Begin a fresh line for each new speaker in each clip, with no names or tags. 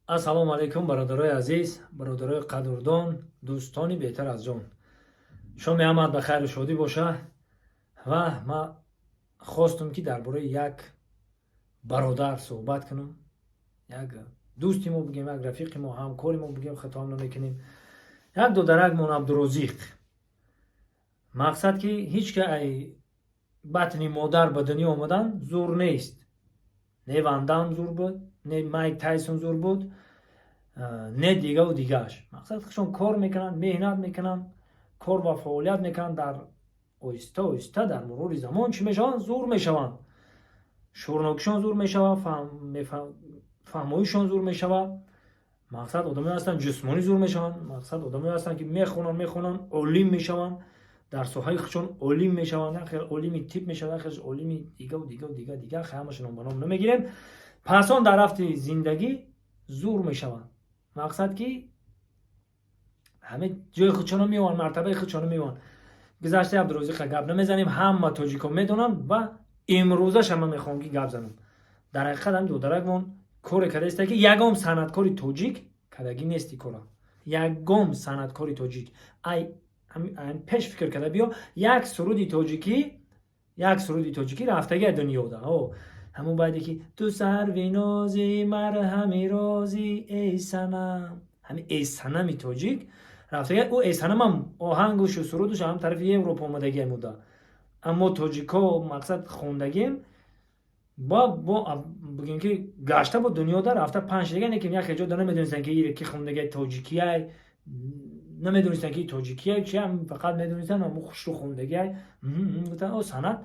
Ассалому алайкум, бародарои азиз, бародарои қадрдон, дӯстони беҳтар аз ҷон. Шоми ҳамат ба хайру шодӣ боша. Ва ман хостум, ки дар бораи як бародар суҳбат кунам, як дӯсти мо бигем, як рафиқи мо, ҳамкори мо бигем, хатоам намекунем, як додаракмон Абдурозиқ. Мақсад, ки ҳеҷ ка ай батни модар ба дунё омадан зур нест. Не Ван Дам зур буд, не Майк Тайсон зур буд, не дигаву дигааш. Мақсад, худшон кор мекунанд, меҳнат мекунанд, кор ва фаъолият мекунанд. Дар оҳиста оҳиста, дар мурури замон чӣ мешаванд? Зур мешаванд. Шӯрнокишон зур мешавад, фаҳмоишон зур мешавад. Мақсад, одамое ҳастанд, ҷисмонӣ зур мешаванд. Мақсад, одамое ҳастанд, ки мехонанд, мехонанд, олим мешаванд, дар соҳаи худшон олим мешаванд. Як хел олими тиб мешавад, як хел олими дигаву дигаву дига дига. Ҳамаша ном ба ном намегирем. Пас он дар рафти зиндагӣ зур мешаванд. Мақсад, ки ҳаме ҷои худшоно меованд, мартабаи худшоно меованд. Гузаштаи Абдурозиқа гап намезанем, ҳама тоҷико медонанд. Ва имрӯзаша ман мехоҳам, ки гап занам. Дар ҳақиқат, ҳами додаракмон коре кардаиста, ки ягон санъаткори тоҷик кардагӣ нести кора. Ягон санъаткори тоҷик ай пеш фикр карда биё, як суруди тоҷикӣ, як суруди тоҷикӣ рафтаги дунёда. Ҳамон байде, ки ту сарви нози, марҳами рози, эй санам, ҳами эй санами тоҷик рафтаги. Ӯ эй санамам оҳангушу сурудуш ҳам тарафи Европа омадагиам буда, аммо тоҷико, мақсад, хондагием бо бигем, ки гашта бо дунёда рафта панҷ дига не, ки як ҷо намедонистанд, ки ире ки хондагиай, тоҷикиай. Намедонистанд, ки тоҷикиай чиам, фақат медонистанд, амо хушрӯ хондагиай. Гуфтанд: «О, санъат»,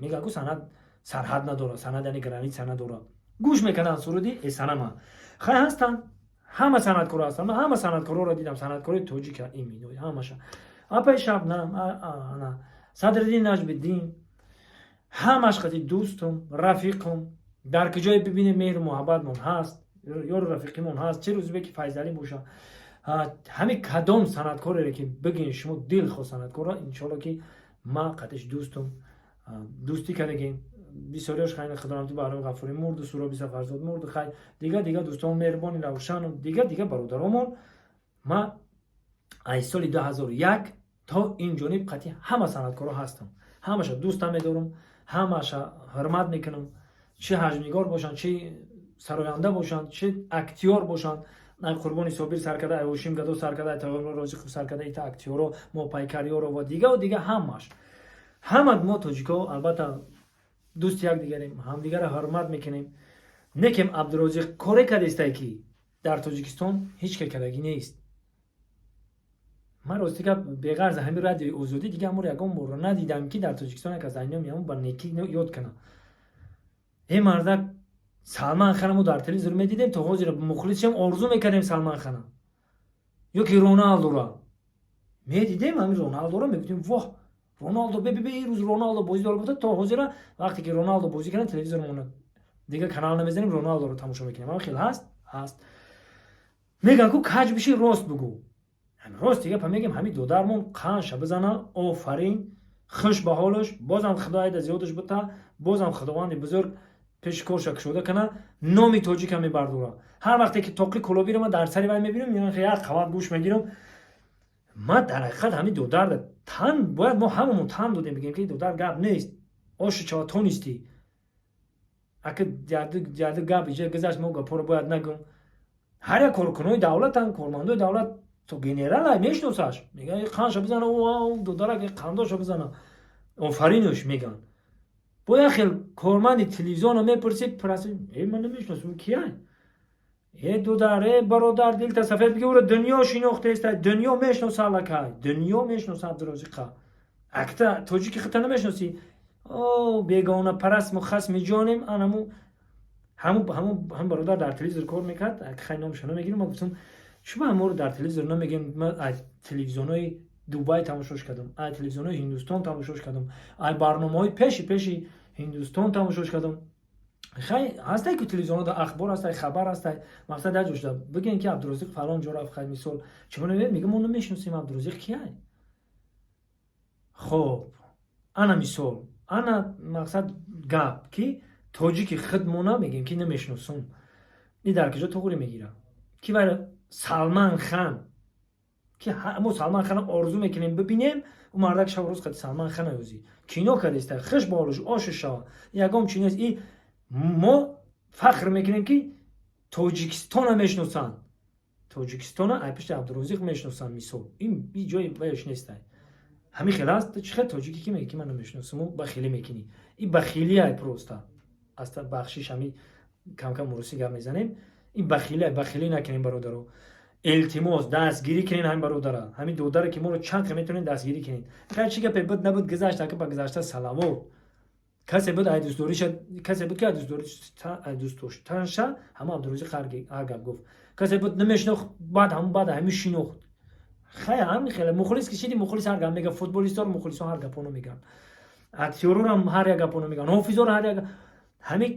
мегӯянд ку, санъат сарҳад надорад, санъат яъне граница надорад. Гӯш мекарданд суруди эсанама. Хай, ҳастанд, ҳама санъаткоро ҳастанд. Ман ҳама санъаткороро дидам, санъаткорои тоҷика, имино ҳамаша, апаи Шабнам, Садриддин Наҷмиддин, ҳамаш қати дӯстум, рафиқум. Дар куҷое бибинем, меҳру муҳаббатмон ҳаст, ёру рафиқимон ҳаст. Чӣ рӯзбе ки Файзалӣ боша, ҳами кадом санъаткорере ки бигин шумо, дилхоҳ санъаткорро, иншоалло, ки ман қатиш дӯстум, дӯстӣ кардагем. Бисёриёш хайна худорамту, Баҳром Ғафурӣ мурду, Суроби Сафарзод мурду, хай, дига дига дӯстон, Меҳрубони Равшану дига дига бародаромон. Ман аз соли 2001 то ин ҷониб қатъи ҳама санъаткоро ҳастам, ҳамаша дӯстам медорам, ҳамаша ҳурмат мекунам. Чӣ ҳаҷмнигор бошанд, чӣ сароянда бошанд, чӣ актёр бошанд, ай Қурбони Собир сар карда, ай Ҳошим Гадо сар карда, ай Тағомур Розиқов сар карда, ита актёро, мо пайкариёро ва дигаву дига, ҳамаш. Ҳама мо тоҷико, албатта, дӯсти якдигарем, ҳамдигарро ҳурмат мекунем. Некем Абдурозиқ коре кардестай, ки дар Тоҷикистон ҳеҷ ка кардагӣ нест. Ман, рости гап, беғарз ҳамин Радиои Озодӣ дига аморо ягон борро надидам, ки дар Тоҷикистон як аз айном ямон ба некӣ ёд кунам. Э, мардак, Салман Хана мо дар телевизор медидем, то ҳозир мухлисшам, орзу мекардем Салман Хана ё ки Роналдура медидем. Ҳамин Роналдура мегуфтем: «Воҳ, Роналдо, бе, бе, рӯз Роналдо бозӣ дора», гуфта. То ҳозира вақте ки Роналдо бозӣ кардем, телевизормона дига канал намезанем, Роналдоро тамошо мекунем. Ҳам хел ҳаст, ҳаст. Мегӯянд ку, каҷ биши, рост бугӯ. Рост гапа мегем, ҳамин додармон қанша бизана, офарин, хуш ба ҳолаш. Бозам Худоайда зиёдаш бута, бозам Худованди бузург пеши корша кушода кана. Номи тоҷика мебардора. Ҳар вақте ки Тоқи Кулобиро ман дар сари вай мебинам, як қават гӯш мегирам. Ма дар ҳақиқат ҳамин додар тан бояд, мо ҳамамон тан додем, бигем, ки додар, гап нест, ошу чава тонистӣ. Ака яду гап иҷа гузашт, мо гапҳоро бояд нагум. Ҳар як коркунои давлатан, кормандои давлат то генерала мешиносаш, меган: «Қанша бизана, додарак, қандоша бизана, офаринуш», меган. Бо як хел корманди телевизионро мепурсӣ, пурасӣ: «Э, ман намешиносам, кияй?» Э, додар, э, бародар, дилта сафед биги, ӯро дунё шинохтеста, дунё мешиноса, аллакай дунё мешиноса Абдурозиқа. Акта тоҷики хита намешиносӣ? О, бегона параст, мо хасми ҷонем. Анаму ҳамун бародар дар телевизор кор мекард, хай, номаша намегирам. Ма гуфтам: «Чуба ҳаморо дар телевизор намегем?» Ма аз телевизионҳои Дубай тамошош кардам, аз телевизионҳои Ҳиндустон тамошош кардам, аз барномаҳои пеши пеши Ҳиндустон тамошош кардам. Хай, ҳастай ку телевизионҳо, ахбор ҳастай, хабар ҳастай. Мақсад, як ҷо шуда бигӯен, ки Абдурозиқ фалон ҷо рафт. Хай, мисол, чима мегӯ, мо намешиносем, Абдурозиқ кияй? Хоб, ана мисол, ана мақсад гап, ки тоҷики худмона мегӯем, ки намешиносум. И дар куҷо туғри мегирад, ки вай Салман Хан, ки мо Салман Хана орзу мекунем бибинем, ӯ мардак шаб рӯз қати Салман Хана ӯзи кино кардеста, хиш болуш ошиш шава, ягон чи нест. И мо фахр мекунем, ки Тоҷикистона мешиносанд, Тоҷикистона ай пишти Абдурозиқ мешиносанд. Мисол, ин ҷои ваяш нестай. Ҳамин хел аст. Чӣ хел тоҷикӣ, ки меги, ки ман намешиносаму бахилӣ мекунӣ? И бахилиай просто аста. Бахшиш, ҳами камкам урусӣ гап мезанем. Ин бахилиай. Бахилӣ накунем, бародаро, илтимос, дастгирӣ кунен ҳамин бародара, ҳамин додаре, ки моро чанд хел метавонед дастгирӣ кунед. Хай, чӣ гапе буд, набуд, гузашт, ака, ба гузашта салавот. Касе буд ай дӯстдориша, касе буд, ки ай дӯстдоштанша ҳама Абдурозиқ ҳар гап гуфт. Касе буд, намешинохт, баъд ҳамн баъд ҳамин шинохт. Хай, ҳамин хеле мухлис ки шиди, мухлис ҳар гап мега. Футболистор, мухлисо ҳар гапоно мегӯянд, актёрорам ҳар як гапоно мегӯянд, ҳофизоро ҳар як. Ҳамин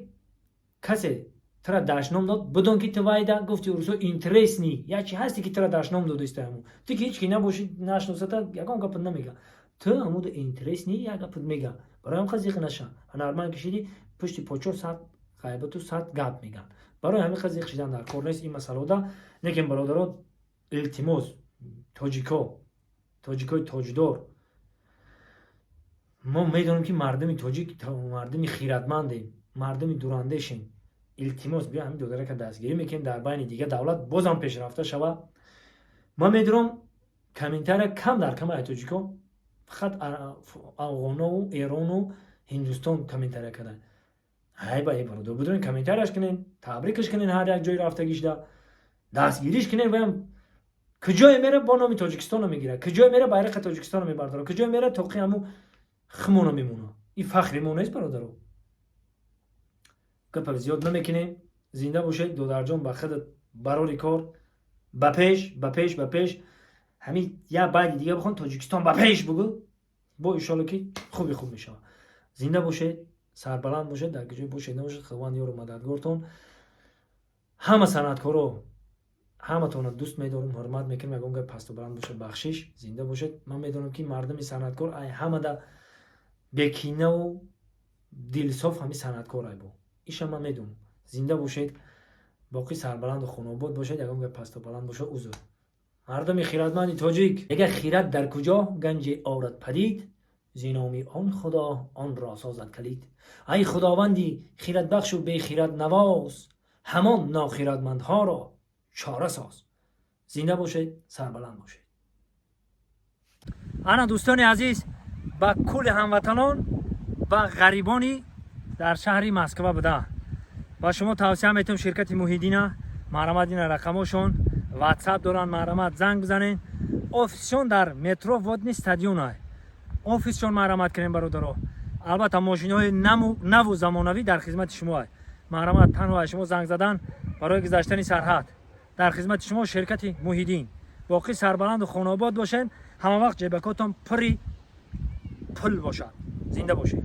касе тра дашном дод, бидон, ки ту вайда гуфти урусо интересный як чи ҳасте, ки тра дашном додиста. Ҳаму ту ки ҳеч ки набоши, нашиносата, ягон гапат намега. Ту ҳамуда интересный як гапат мега. Барои ҳам зиқ наша. Ҳунарманд ки шиди, пушти почо сад ғайбату сад гап меган. Барои ҳамин қа зиқ шидан дар кор нест ин масъалода. Лекин, бародаро, илтимос, тоҷико, тоҷикои тоҷдор, мо медонем, ки мардуми тоҷик мардуми хиратмандем, мардуми дурандешем. Илтимос, биё, ҳамин додарака дастгирӣ мекунем, дар байни дигар давлат бозам пешрафта шава. Ман медонам, комментария кам дар кама ай тоҷико, фақат афғонову Эрону Ҳиндустон комментария кардан. Ҳай, ба бародар, бидонед, комментарияш кунен, табрикаш кунен, ҳар як ҷои рафтагишда дастгириш кунен. Ваям куҷое мера, бо номи Тоҷикистоно мегирад, куҷое мера, байрақи Тоҷикистоно мебардорад, куҷое мера, тоқи ҳаму химоно мемона. Ин фахри мо нест, бародаро? Гапа зиёд намекунем. Зинда бошед, додарҷон, ба худат барори кор. Ба пеш, ба пеш, ба пеш! Ҳамин як байди дига бихон, «Тоҷикистон ба пеш» бугӯ, бо иншолло, ки хуби хуб мешавад. Зинда бошед, сарбаланд бошед, дар куҷое бошед, набошед, Худованд ёру мададгортон. Ҳама санъаткоро, ҳаматонро дӯст медорам, ҳурмат мекунам. Ягон гап пасту баланд бошад, бахшиш. Зинда бошед. Ман медонам, ки мардуми санъаткор ай ҳамада бекинаву дилсоф ҳамин санъаткор ай бо иша ман медонам. Зинда бошед, боқӣ сарбаланду хонобод бошед. Ягон гап пасту баланд бошад, узр. Мардуми хиратманди тоҷик мега: «Хират дар куҷо ганҷе орад падид, зи номи он Худо онро созад калид. Ай Худованди хиратбахшу бехират навоз, ҳамон нохиратмандҳоро чора соз». Зинда бошед, сарбаланд бошед. Ана, дӯстони азиз, ба кулли ҳамватанон ва ғарибони дар шаҳри Москва буда, ба шумо тавсия метавам ширкати Муҳиддина. Марҳамат, ина рақамошон, Ватсап доранд, марҳамат, занг бизанед. Офисшон дар метро Водный стадион офисшон. Марҳамат кунем, бародаро. Албатта, мошиноҳои наву замонавӣ дар хизмати шумо. Марҳамат, танҳо аз шумо занг задан барои гузаштани сарҳад. Дар хизмати шумо ширкати Муҳиддин. Боқӣ сарбаланду хонаобод бошед, ҳама вақт ҷебакотон пури пул бошад. Зинда бошед.